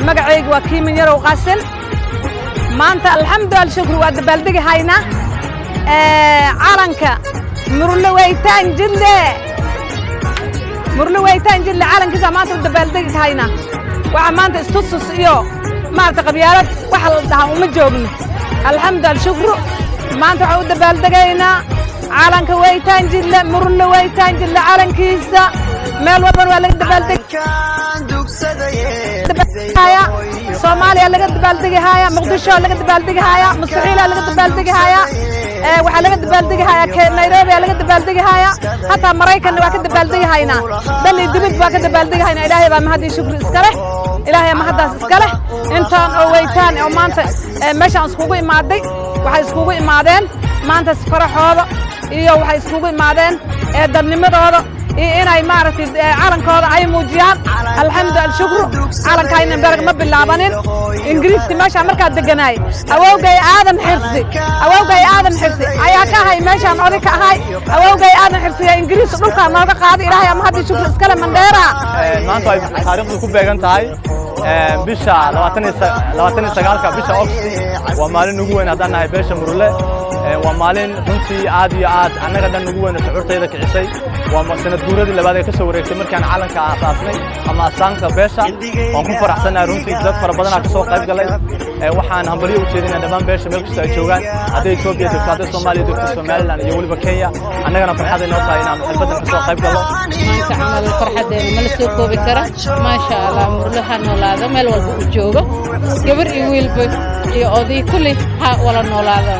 Magacaygu waa Kiimin Yarow Qaasin. Maanta, alxamdu alshukru, waa dabaaldegi haynaa calanka Murle Weytaan Jidle. Murle Weytaan Jidle calankiisa maanta u dabaaldegi haynaa. Waxaa maanta istusus iyo maarata qabyaalad waxa la dhahaa uma joogno. Alxamdu alshukru, maanta waxaan u dabaaldegaynaa calanka Weytaan Jidle, Murle Weytaan Jidle calankiisa. Meel walban waa laga dabaaldegi, Soomaaliya laga dabaaldegi haaya, Muqdisho laga dabaaldegi haaya, mustaxiila laga dabaaldegi haaya, waxaa laga dabaaldegi haaya Nairobi laga dabaaldegi haaya, hataa Maraykanna waa ka dabaaldegi haynaa. Dal iyo dibid waa ka dabaaldegi haynaa. Ilaahay baa mahad iyo shukri iska leh. Ilaahay mahaddaas iska leh. Intaan oo Weytaan oo maanta meeshaan iskugu imaaday, waxay iskugu imaadeen maanta faraxooda iyo waxay iskugu imaadeen dadnimadooda iyo inay maaragtay calankooda ay muujiyaan. Alxamdu alshukru, calankayna berg ma bilaabanin. Ingiriiska meeshaan markaa deganaay, awowgay Aadan Xirsi, awowgay Aadan Xirsi ayaa ka ahay meeshaan oday ka ahay. Awowgay Aadan Xirsi ayaa Ingiriiska dhulkaa nooga qaaday. Ilaahay ama haddii shukri iskale. Mandheera. Maanta ay taariikhdu ku beegan tahay bisha 29-ka bisha August, waa maalin ugu weyn haddaan nahay beesha Murule. Waa maalin runtii aad iyo aad annaga dhan ugu weyn oo shucuurtayda kicisay. Waa sanad guuradii labaad ee ka soo wareegtay markaan calanka aasaasnay ama astaanka beesha. Waan ku faraxsanahay runtii, dad fara badanaa ka soo qayb galay. Waxaan hambalyo u jeedinaa dhammaan beesha meel kasta ay joogaan, hadday Etoobiya joogto, hadday Soomaaliya joogto, Somaliland iyo weliba Kenya. Annagana farxad ay noo tahay inaan xalfadan ka soo qayb gallo. Maanta camal farxadeena ma la soo koobi kara. Maasha Allah, Murle ha noolaado meel walba uu joogo, gabar iyo wiilba iyo oday kulli ha wala noolaado.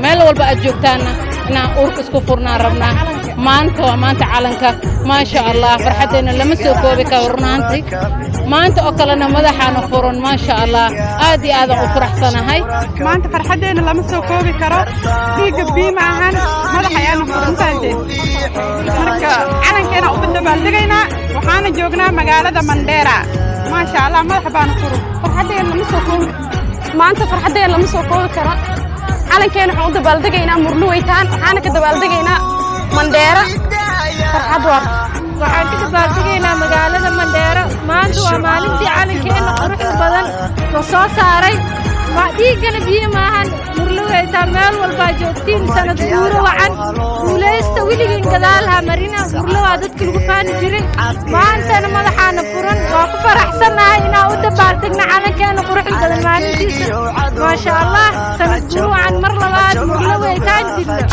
Meel walba aad joogtaanna inaan uurka isku furnaan rabnaa. Maanta waa maanta calanka. Maasha Allah, farxaddeenna lama soo koobi karo runaantii. Maanta oo kalena madaxaana furan. Maasha Allah, aad iyo aadaan u faraxsanahay. Maanta farxaddeenna lama soo koobi karo. Dhiigga bii ma ahan, madax ayaana furantaade. Marka calankeena uba dabaaldegaynaa. Waxaana joognaa magaalada Mandheera. Maasha Allah, madax baana furan. Farxaddeenna lama soo koobi, maanta farxaddeenna lama soo koobi karo. Calankeena waxaan u dabaaldegaynaa Murlu Weytaan, waxaana ka dabaaldegaynaa Mandheera. Farxad war. Waxaan ka dabaaldegaynaa magaalada Mandheero. Maanta waa maalintii calankeenna quruxda badan la soo saaray. Dhiiggana biyo maahan. Murlo Weytaan, meel walbaa joogtiin, sanad guuro wacan, guulaysta weligiin, gadaal ha marina. Murlo waa dadka lagu faani jirin. Maantana madaxaana furan. Waa ku faraxsannahay inaan u dabaaldegna calankeenna quruxda badan maalintiisa. Maasha Allah, sanad guuro wacan mar labaad. Murlo Weytaan jidna.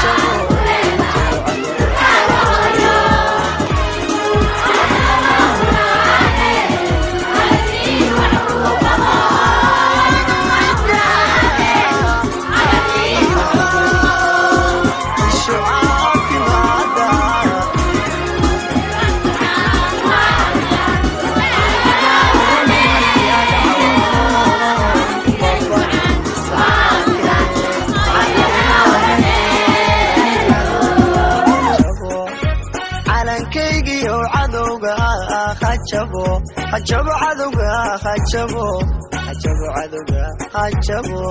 Calankaygiyo cadowga ha jabo, ha jabo cadowga, ha jabo, ha jabo cadowga, ha jabo.